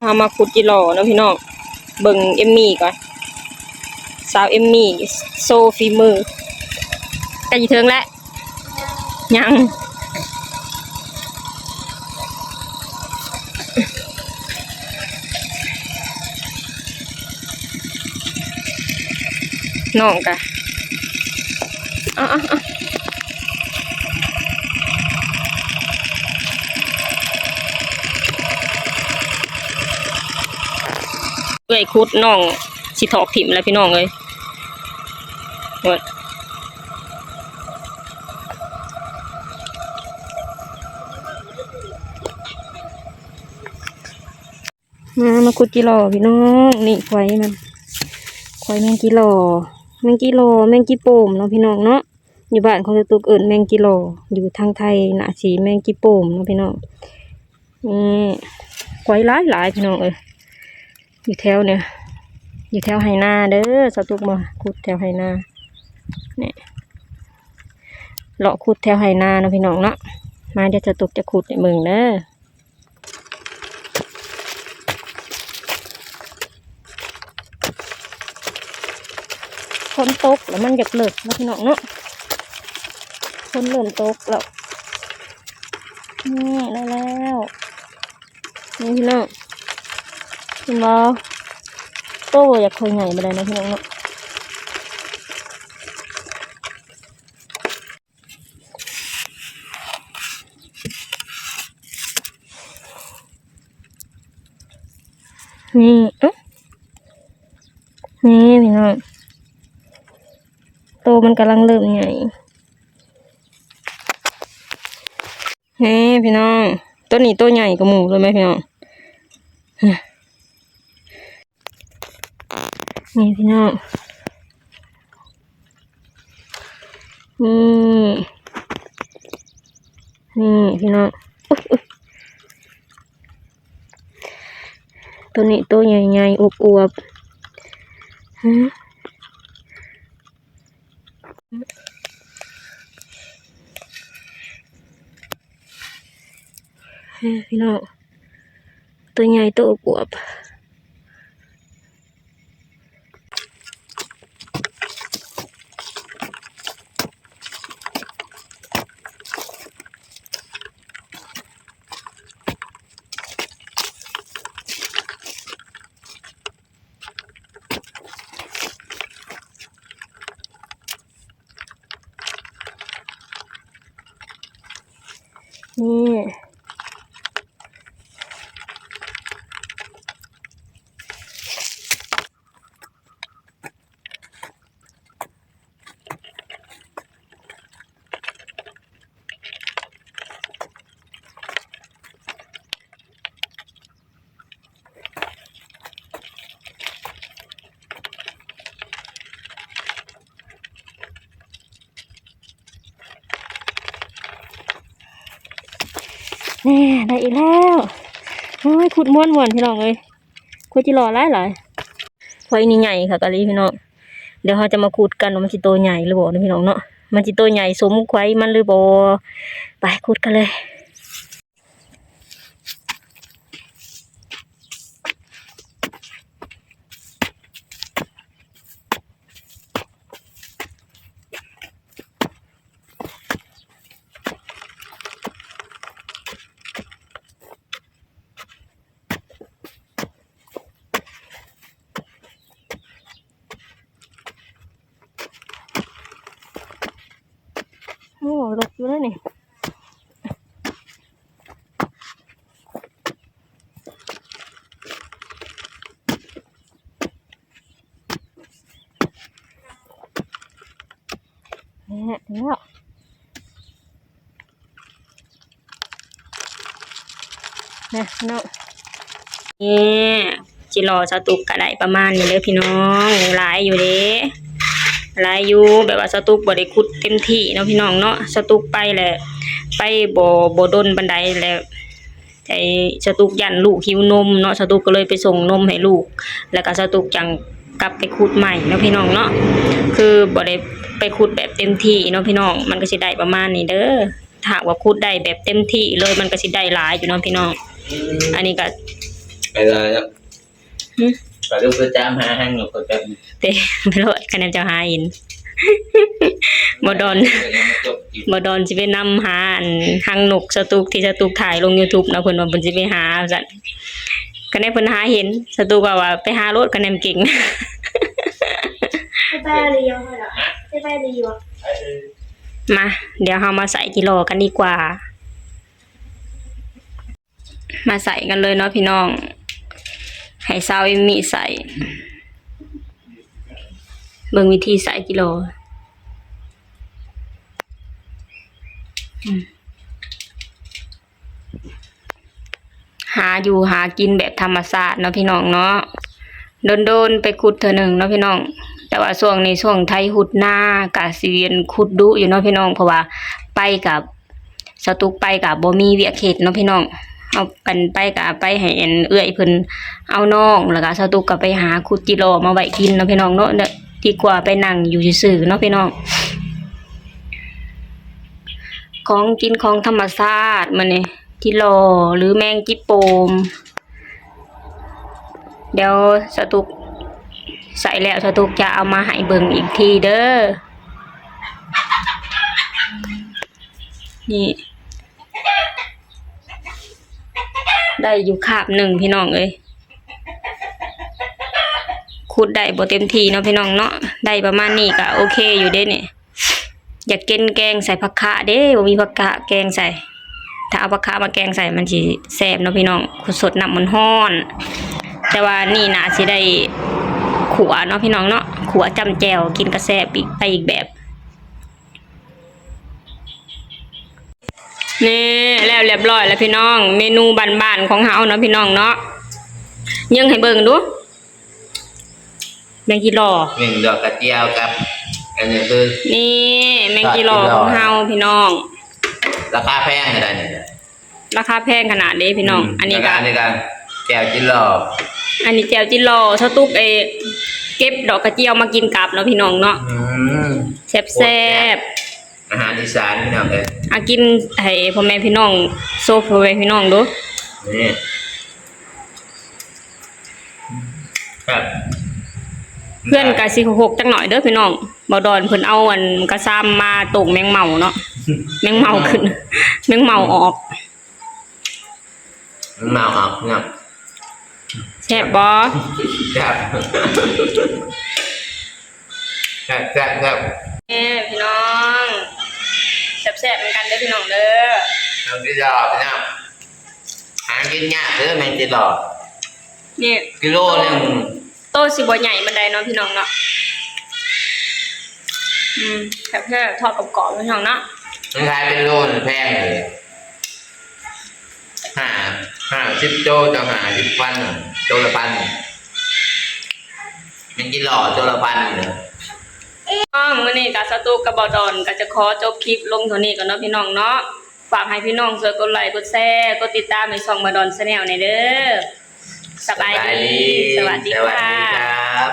ເຮົາມາຂຸດຈີ່ຫຼໍ່ເນາະພີ່ນ້ອງ ເບິ່ງເອມມີ່ກ່ອນ ສາວເອມມີ່ໂຊຝີມື ໃກ້ຊິເຖິງແລ້ວ ຍັງ ນ້ອງກະ ເອົາ ເອົາ ເອົາ ເອື້ອຍຂຸດ ນ້ອງຊິຖອກຖິ້ມແລ້ວພີ່ນ້ອງເອີຍ ໂອ້ຍ. ມາ ມາຂຸດຈີ່ຫຼໍ່ພີ່ນ້ອງ ນີ້ໄຂມັນ ໄຂແມງຈີ່ຫຼໍ່ ແມງຈີ່ຫຼໍ່ ແມງຈີ່ໂປ່ມເນາະພີ່ນ້ອງເນາະ ຢູ່ບ້ານຂອງສາວຕຸກເອີ້ນແມງຈີ່ຫຼໍ່ ຢູ່ທາງໄທໜ້າຊິແມງຈີ່ໂປ່ມເນາະພີ່ນ້ອງ ນີ້ໄຂຫຼາຍຫຼາຍພີ່ນ້ອງເອີຍ ຢູ່ແຖວນີ້ ຢູ່ແຖວໄຮ່ນາເດີ ສາວຕຸກມາຂຸດແຖວໄຮ່ນາ ນີ້ ເລາະຂຸດແຖວໄຮ່ນາເນາະພີ່ນ້ອງເນາະ ມາ ດຽວສາວຕຸກຈະຂຸດໃຫ້ເບິ່ງເດີ. ຝົນຕົກແລ້ວມັນຢາກເລິກເນາະພີ່ນ້ອງເນາະ ຝົນເລີ່ມຕົກແລ້ວ ນີ້ໄດ້ແລ້ວ ນີ້ພີ່ນ້ອງ ເຫັນບໍ່ ໂຕບໍ່ຢາກຄ່ອຍໃຫຍ່ປານໃດເນາະພີ່ນ້ອງເນາະ. ນີ້ ເອີ ນີ້ພີ່ນ້ອງ ໂຕມັນກຳລັງເລີ່ມໃຫຍ່ ນີ້ພີ່ນ້ອງ ໂຕນີ້ໂຕໃຫຍ່ກວ່າໝູ່ເລີຍແມ່ພີ່ນ້ອງ. ນີ້ພີ່ນ້ອງ ນີ້ ນີ້ພີ່ນ້ອງ ໂອ້ຍ ໂອ້ຍ ໂຕນີ້ໂຕໃຫຍ່ໆ ອວບໆ ຫື ພີ່ນ້ອງ ໂຕໃຫຍ່ໂຕອວບໆ. ນີ້ ແນ່ ໄດ້ອີກແລ້ວ ໂອ້ຍ ຂຸດມ່ວນໆ ພີ່ນ້ອງເອີຍ ຂຸດຈີ່ຫຼໍ່ຫຼາຍໆ ໄຂນີ້ໃຫຍ່ຄັກອີ່ຫຼີພີ່ນ້ອງ ດຽວເຮົາຈະມາຂຸດກັນວ່າມັນຊິໂຕໃຫຍ່ຫຼືບໍ່ເນາະພີ່ນ້ອງເນາະ ມັນຊິໂຕໃຫຍ່ສົມໄຂມັນຫຼືບໍ່ ໄປຂຸດກັນເລີຍ. ໂອ້ ເລິກຢູ່ເດ້ນີ້ ແນ່ ເຫັນແລ້ວ. ນະພີ່ນ້ອງ ນີ້ ຈີ່ຫຼໍ່ສາວຕຸກກະໄດ້ປະມານນີ້ເດີພີ່ນ້ອງ ຫຼາຍຢູ່ເດ້ ຫຼາຍຢູ່ ແບບວ່າສາວຕຸກບໍ່ໄດ້ຂຸດເຕັມທີ່ເນາະພີ່ນ້ອງເນາະ ສາວຕຸກໄປແຫຼະ ໄປບໍ່ ບໍ່ດົນປານໃດແຫຼະ ໄອ້ສາວຕຸກຢ້ານລູກຫິວນົມເນາະ ສາວຕຸກກໍເລີຍໄປສົ່ງນົມໃຫ້ລູກ ແລ້ວກໍສາວຕຸກຈັ່ງກັບໄປຂຸດໃໝ່ເນາະພີ່ນ້ອງເນາະ ຄືບໍ່ໄດ້ໄປຂຸດແບບເຕັມທີ່ເນາະພີ່ນ້ອງ ມັນກໍຊິໄດ້ປະມານນີ້ເດີ. ຖ້າຫາກວ່າຂຸດໄດ້ແບບເຕັມທີ່ເລີຍ ມັນກໍຊິໄດ້ຫຼາຍຢູ່ເນາະພີ່ນ້ອງ. ອັນນີ້ກໍ ໄປເລີຍເນາະ. ຫຶ? ໄປລູກໄປຕາມຫາຫາງນົກເຂົາເຈົ້າ. ເຕະ ໄປໂລດ ຄະແນນເຈົ້າຫາເຫັນ. ບໍ່ດອນ ບໍ່ດອນຊິໄປນຳຫາອັນຫາງນົກສະຕຸກ ທີ່ສະຕຸກຖ່າຍລົງຢູທູບເນາະ, ເພິ່ນວ່າເພິ່ນຊິໄປຫາວ່າຊັ້ນ. ຄະແນນເພິ່ນຫາເຫັນ ສະຕຸກວ່າ ວ່າໄປຫາໂລດ ຄະແນນເກັ່ງ. ມາ ດຽວເຮົາມາໃສ່ຈິລໍກັນດີກວ່າ. ມາໃສ່ກັນເລີຍເນາະພີ່ນ້ອງ ໃຫ້ສາວເອມມີໃສ່ ເບິ່ງວິທີໃສ່ຈິລໍ. ຫາຢູ່ຫາກິນແບບທຳມະຊາດເນາະພີ່ນ້ອງເນາະ, ດົນໆໄປຂຸດເທື່ອໜຶ່ງເນາະພີ່ນ້ອງ. ແຕ່ວ່າຊ່ວງນີ້ຊ່ວງໄຖຮຸດນາ ກະຊິ ອັນ ຂຸດດຸຢູ່ເນາະພີ່ນ້ອງ, ເພາະວ່າໄປກັບ ສະຕຸກໄປກະບໍ່ມີວຽກເຮັດເນາະພີ່ນ້ອງ. ເຮົາ ອັນ ໄປກະໄປໃຫ້ ອັນ ເອື້ອຍເພິ່ນເອົານ້ອງ ແລ້ວກະສະຕຸກກະໄປຫາຂຸດຈິລໍມາໄວ້ກິນເນາະພີ່ນ້ອງເນາະ, ດີກວ່າໄປນັ່ງຢູ່ຊື່ໆເນາະພີ່ນ້ອງ. ຂອງກິນຂອງທຳມະຊາດມື້ນີ້ ຈິລໍ ຫຼື ແມງຈິໂປມ. ດຽວສະຕຸກໃສ່ແລ້ວ ສະຕຸກຈະເອົາມາໃຫ້ເບິ່ງອີກທີເດີ. ນີ້ ໄດ້ຢູ່ຄາບໜຶ່ງພີ່ນ້ອງເອີຍ, ຂຸດໄດ້ບໍ່ເຕັມທີ່ເນາະພີ່ນ້ອງເນາະ, ໄດ້ປະມານນີ້ກະໂອເຄຢູ່ເດ້ນີ້. ຢາກກິນແກງໃສ່ຜັກຄະເດ້ ບໍ່ມີຜັກຄະແກງໃສ່, ຖ້າເອົາຜັກຄະມາແກງໃສ່ມັນຊິແຊບເນາະພີ່ນ້ອງ, ສົດນ້ຳມັນຮ້ອນ. ແຕ່ວ່ານີ້ໜ້າຊິໄດ້ຂົ້ວເນາະພີ່ນ້ອງເນາະ, ຂົ້ວຈ້ຳແຈ່ວກິນກະແຊບອີກ ໄປອີກແບບ. ນີ້ ແລ້ວລຽບຮ້ອຍແລ້ວພີ່ນ້ອງ, ເມນູບ້ານໆຂອງເຮົາເນາະພີ່ນ້ອງເນາະ. ຍິງໃຫ້ເບິ່ງດູ ແມງຈິລໍ ໜຶ່ງດອກກະຈຽວກັບ ອັນນີ້ຄື ນີ້ ແມງຈິລໍຂອງເຮົາພີ່ນ້ອງ. ລາຄາແພງເທົ່າໃດນີ້? ລາຄາແພງຂະໜາດເດ້ພີ່ນ້ອງ. ອັນນີ້ກະ ອັນນີ້ກະແຈ່ວຈິລໍ, ອັນນີ້ແຈ່ວຈິລໍ ສະຕຸກ ເອີ ເກັບດອກກະຈຽວມາກິນກັບເນາະພີ່ນ້ອງເນາະ. ແຊບໆ ອາຫານອີສານພີ່ນ້ອງເອີຍ. ອາ ກິນໃຫ້ພໍ່ແມ່ພີ່ນ້ອງ ໂຊພໍ່ແມ່ພີ່ນ້ອງດູ. ນີ້ ແຊບ. ເພື່ອນກະຊິຫົກຈັກໜ້ອຍເດີພີ່ນ້ອງ, ບໍ່ດອນເພິ່ນເອົາອັນກະຊາມມາໂຕ່ງແມງເມົາເນາະ, ແມງເມົາຂຶ້ນ ແມງເມົາອອກ. ເມົາອອກເນາະ. ແຊບບໍ່? ແຊບ ແຊບໆໆ. ນີ້ພີ່ນ້ອງ ແຊບໆນຳກັນເດີພີ່ນ້ອງເດີ. ແມງຈິລໍພີ່ນ້ອງ ຫາກິນຍາກເດີແມງຈິລໍ. ນີ້ ກິໂລໜຶ່ງ ໂຕຊິບໍ່ໃຫຍ່ປານໃດເນາະພີ່ນ້ອງເນາະ. ອືມ ແຊບໆ ທອດກອບໆ ພີ່ນ້ອງເນາະ. ມັນຂາຍເປັນໂລນະແພງເລີຍ, ຫ້າ ຫ້າສິບໂຕ ເຈົ້າ ຫ້າສິບພັນ ໂຕລະພັນ. ແມ່ນກິນຫຼໍ່ໂຕລະພັນນີ້ເດີ. ພີ່ນ້ອງ ມື້ນີ້ກະສະຕຸກກັບບໍ່ດອນກະຈະຂໍຈົບຄລິບລົງເທົ່ານີ້ກ່ອນເນາະພີ່ນ້ອງເນາະ. ຝາກໃຫ້ພີ່ນ້ອງຊ່ວຍກົດໄລ ກົດແຊ ກົດຕິດຕາມໃຫ້ຊ່ອງບໍ່ດອນ Channel ແດ່ເດີ. ສະບາຍດີ ສະຫວັດດີ ສະຫວັດດີ ສະຫວັດດີ ຄ່ະ ຄັບ.